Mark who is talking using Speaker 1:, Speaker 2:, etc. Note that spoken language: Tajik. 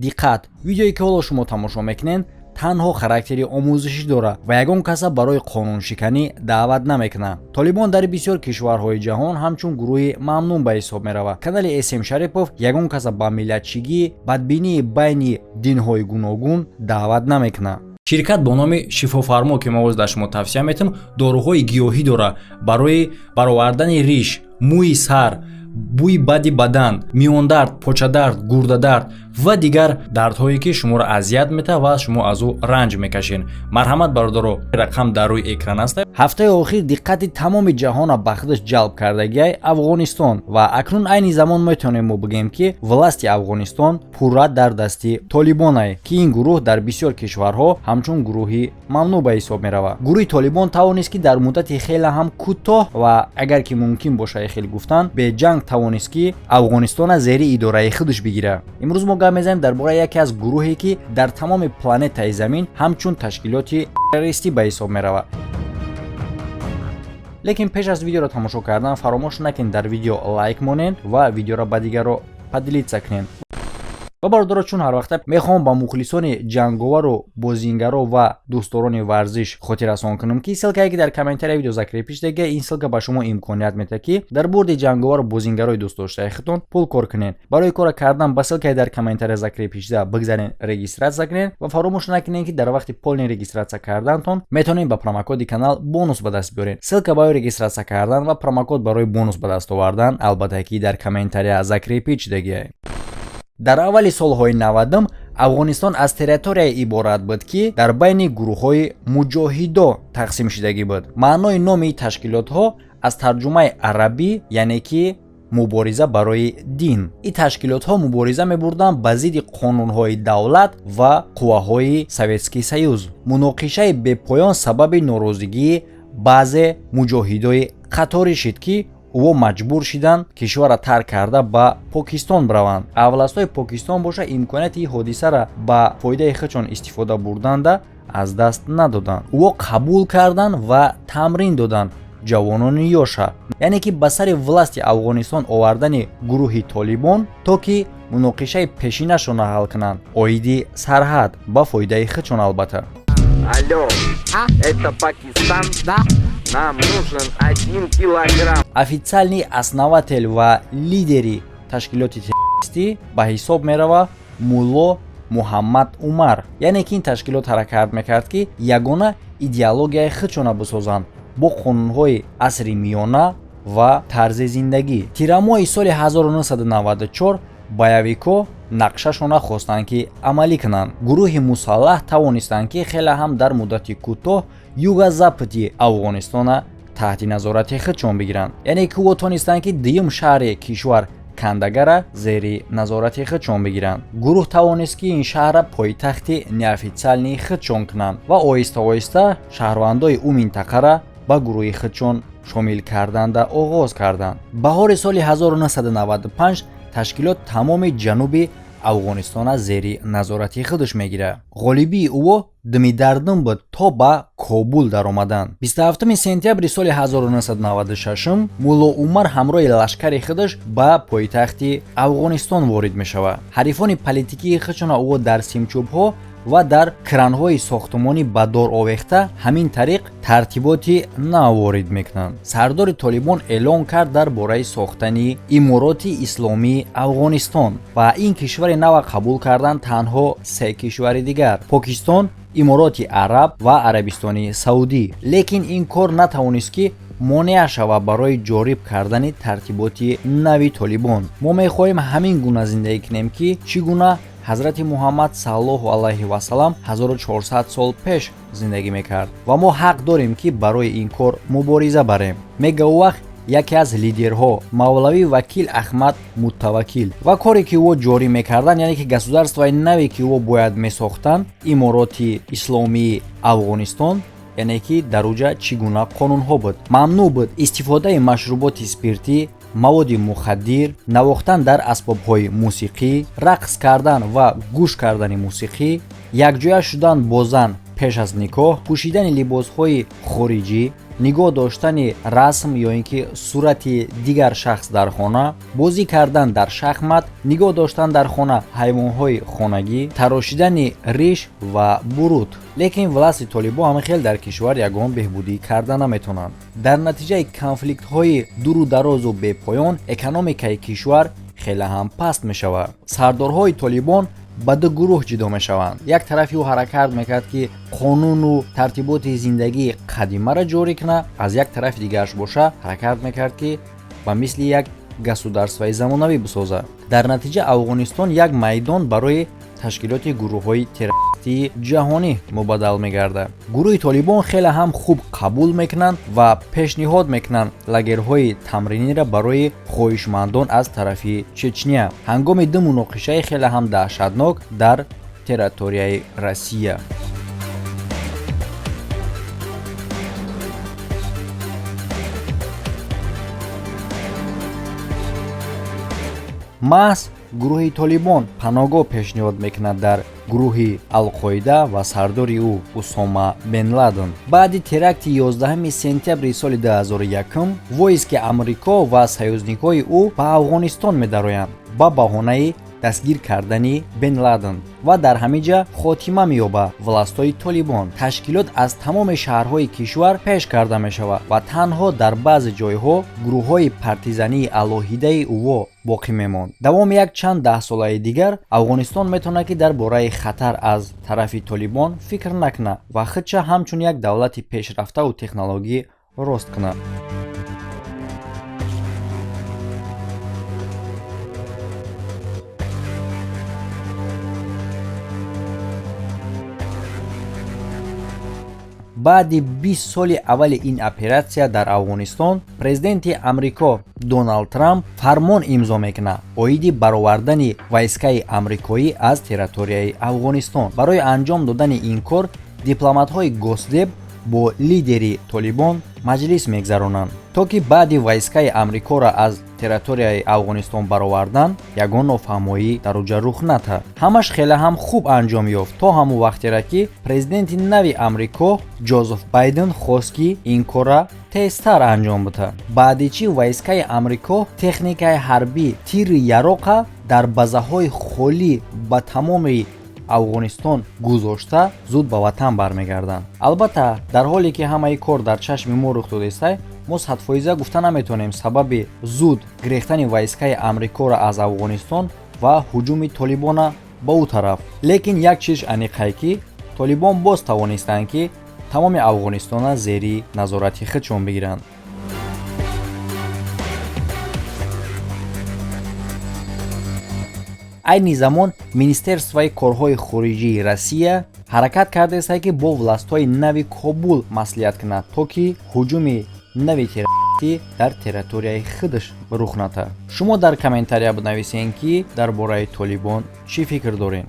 Speaker 1: Диққат, видеое ки ҳоло шумо тамошо мекунед, танҳо характери омӯзишӣ дорад ва ягон каса барои қонуншиканӣ даъват намекунад. Толибон дар бисёр кишварҳои ҷаҳон ҳамчун гурӯҳи мамнӯъ ба ҳисоб меравад. Канали СМ Шарипов ягон каса ба миллатчигӣ, бадбинии байни динҳои гуногун даъват намекунад. Ширкат бо номи Шифофармо, ки мо дар шумо тавсия метиҳам, доруҳои гиёҳӣ дорад барои баровардани риш, мӯи сар, бӯи бади бадан, миёндард, почадард, гурдадард ва дигар дардҳое, ки шуморо азият метавад ва шумо аз ӯ ранҷ мекашед. Марҳамат, бародаро, рақам дар рӯи экран аст. Ҳафтаи охир диққати тамоми ҷаҳонро ба худаш ҷалб кардагиай Афғонистон ва акнун айни замон метавонем мо бигӯем, ки власти Афғонистон пурра дар дасти толибонае, ки ин гурӯҳ дар бисёр кишварҳо ҳамчун гурӯҳи мамнӯъ ба ҳисоб меравад. Гурӯҳи Толибон тавонист, ки дар муддати хеле ҳам кӯтоҳ ва, агар ки мумкин бошад хел гуфтан, беҷанг тавонист, ки Афғонистона зери идораи худаш бигирад. Имрӯз мо гап мезанем дар бораи яке аз гурӯҳе, ки дар тамоми планетаи Замин ҳамчун ташкилоти террористӣ ба ҳисоб меравад. Лекин пеш аз видеоро тамошо кардан фаромӯш накунед, дар видео лайк монед ва видеоро ба дигарро поделиться кунед. Ва бародаро, чун ҳар вақта мехоҳам ба мухлисони ҷанговару бозингаро ва дӯстдорони варзиш хотиррасон кунам, ки ссылкае, ки дар комментария видео закрепить шудага, ин ссылка ба шумо имконият медиҳад, ки дар бурди ҷанговару бозингарои дӯстдоштаи худтон пул кор кунед. Барои кора кардан ба ссылкае дар комментария закрепить шуда бигзарен, регистрация кунед ва фаромӯш накунед, ки дар вақти полный регистрация кардантон метавонед ба промокоди канал бонус ба даст биёред. Ссылка барои регистрация кардан ва промокод барои бонус ба даст овардан, албатта, ки дар комментария закрепить шудагиа. Дар аввали солҳои 90-ум Афғонистон аз территорияе иборат буд, ки дар байни гурӯҳҳои муҷоҳидо тақсим шудагӣ буд. Маънои номи ташкилотҳо аз тарҷумаи арабӣ, яъне ки мубориза барои дин. Ин ташкилотҳо мубориза мебурданд ба зидди қонунҳои давлат ва қувваҳои Советский Союз. Муноқишаи бепоён сабаби норозигии баъзе муҷоҳидои қаторӣ шид, ки ӯо маҷбур шиданд кишварро тарк карда ба Покистон бираванд. А властҳои Покистон боша имконияти ин ҳодисаро ба фоидаи худшон истифода бурданда аз даст надоданд. Ӯо қабул карданд ва тамрин доданд ҷавонони ёша, яъне ки ба сари власти Афғонистон овардани гурӯҳи Толибон, то ки муноқишаи пешинашонро ҳал кунанд оиди сарҳад ба фоидаи худшон, албатта.
Speaker 2: Алло, это Пакистан?
Speaker 3: Да.
Speaker 2: Нам нужен 1 килограмм.
Speaker 1: Официальный основатель ва лидери ташкилоти террористӣ ба ҳисоб меравад Мулло Муҳаммад Умар. Яъне ки ин ташкилот ҳаракат мекард, ки ягона идеологияи худшона бисозанд бо қонунҳои асри миёна ва тарзи зиндагӣ. Тирамоҳи соли 1994 боевикҳо нақшашона хостанд, ки амалӣ кунанд. Гурӯҳи мусаллаҳ тавонистанд, ки хеле ҳам дар муддати кӯтоҳ юго-запади Афғонистона таҳти назорати худшон бигиранд, яъне ки ӯ тонистанд, ки дуюм шаҳри кишвар Кандагара зери назорати худшон бигиранд. Гурӯҳ тавонист, ки ин шаҳрра пойтахти неофициальный худшон кунанд ва оҳиста оҳиста шаҳрвандои ӯ минтақара ба гурӯҳи худшон шомил карданда оғоз карданд. Баҳори соли 1995 ташкилот тамоми ҷануби Афғонистона зери назорати худаш мегирад. Ғолибии ӯо димидардум буд то ба Кобул даромадан. 27 сентябри соли 1996 Мулло Умар ҳамроҳи лашкари худаш ба пойтахти Афғонистон ворид мешавад. Ҳарифони политикии худшона ӯо дар симчӯбҳо ва дар кранҳои сохтмонӣ ба дор овехта, ҳамин тариқ тартиботи нав ворид мекунанд. Сардори Толибон эълон кард дар бораи сохтани Имороти Исломии Афғонистон ва ин кишвари нава қабул карданд танҳо се кишвари дигар: Покистон, Имороти Араб ва Арабистони Саудӣ. Лекин ин кор натавонист, ки монеа шавад барои ҷориб кардани тартиботи нави Толибон. Мо мехоҳем ҳамин гуна зиндагӣ кунем, ки чӣ гуна Ҳазрати Муҳаммад саллаллоҳу алайҳи васалам 1400 сол пеш зиндагӣ мекард ва мо ҳақ дорем, ки барои ин кор мубориза барем, мега ӯ вақт яке аз лидерҳо, мавлавӣ Вакил Аҳмад Муттаваккил. Ва коре, ки ӯ ҷорӣ мекарданд, яъне ки государствои наве, ки ӯ бояд месохтанд, Имороти Исломии Афғонистон, яъне ки дар уҷа чӣ гуна қонунҳо буд? Мамнӯъ буд истифодаи машруботи спиртӣ, маводи мухаддир, навохтан дар асбобҳои мусиқӣ, рақс кардан ва гӯш кардани мусиқӣ, якҷоя шудан бо зан пеш аз никоҳ, пӯшидани либосҳои хориҷӣ. Нигоҳ доштани расм ё ин ки сурати дигар шахс дар хона, бозӣ кардан дар шахмат, нигоҳ доштан дар хона ҳайвонҳои хонагӣ, тарошидани риш ва буруд. Лекин власти толибон ҳама хел дар кишвар ягон беҳбудӣ карда наметавонанд. Дар натиҷаи конфликтҳои дуру дарозу бепоён экономикаи кишвар хеле ҳам паст мешавад. Сардорҳои Толибон ба ду гурӯҳ ҷудо мешаванд. Як тарафи ӯ ҳаракат мекард, ки қонуну тартиботи зиндагии қадимаро ҷорӣ кунад, аз як тарафи дигараш боша, ҳаракат мекард, ки ба мисли як государствои замонавӣ бисозад. Дар натиҷа Афғонистон як майдон барои ташкилоти гурӯҳҳои террористии ҷаҳонӣ мубаддал мегардад. Гурӯҳи Толибон хеле ҳам хуб қабул мекунанд ва пешниҳод мекунанд лагерҳои тамриниро барои хоҳишмандон аз тарафи Чечня ҳангоми ду муноқишаи хеле ҳам даҳшатнок дар территорияи Россия. Маҳз гурӯҳи Толибон паноҳгоҳ пешниҳод мекунад дар гурӯҳи Алқоида ва сардори ӯ Усома бен Ладен. Баъди теракти 11 сентябри соли 2001 войски Амрико ва союзникҳои ӯ ба Афғонистон медароянд ба баҳонаи дастгир кардани бен Ладен ва дар ҳамин ҷа хотима меёбад властҳои Толибон. Ташкилот аз тамоми шаҳрҳои кишвар пеш карда мешавад ва танҳо дар баъзе ҷойҳо гурӯҳҳои партизании алоҳидаи ӯво боқӣ мемонд. Давоми як чанд даҳсолаи дигар Афғонистон метавонад, ки дар бораи хатар аз тарафи Толибон фикр накунад ва худша ҳамчун як давлати пешрафтаву технологӣ рост кунад. Баъди 20 соли аввали ин оператсия дар Афғонистон президенти Амрико Доналд Трамп фармон имзо мекунад оиди баровардани войскаи амрикоӣ аз территорияи Афғонистон. Барои анҷом додани ин кор дипломатҳои Госдеп бо лидери Толибон маҷлис мегзаронанд, то ки баъди войскаи Амрикоро аз территорияи Афғонистон баровардан ягон нофаҳмоӣ дар уҷа рух натад. Ҳамаш хеле ҳам хуб анҷом ёфт то ҳамон вақтера, ки президенти нави Амрико Ҷозеф Байден хост, ки ин корра тезтар анҷом битад. Баъди чӣ войскаи Амрико техникаи ҳарбӣ, тири яроқа дар базаҳои холӣ ба тамоми Афғонистон гузошта, зуд ба ватан бармегарданд. Албатта, дар ҳоле ки ҳамаи кор дар чашми мо рух додистай, мо садфоиза гуфта наметавонем сабаби зуд гирехтани войскаи Амрикоро аз Афғонистон ва ҳуҷуми толибона ба ӯ тараф. Лекин як чиз аниқае, ки толибон боз тавонистанд, ки тамоми Афғонистона зери назорати худшон бигиранд. Айни замон Министерствои корҳои хориҷии Россия ҳаракат кардааст, ки бо властҳои нави Кобул маслиҳат кунад, то ки ҳуҷуми нави террористӣ дар территорияи худаш рух натад. Шумо дар комментария бинависен, ки дар бораи толибон чӣ фикр доред.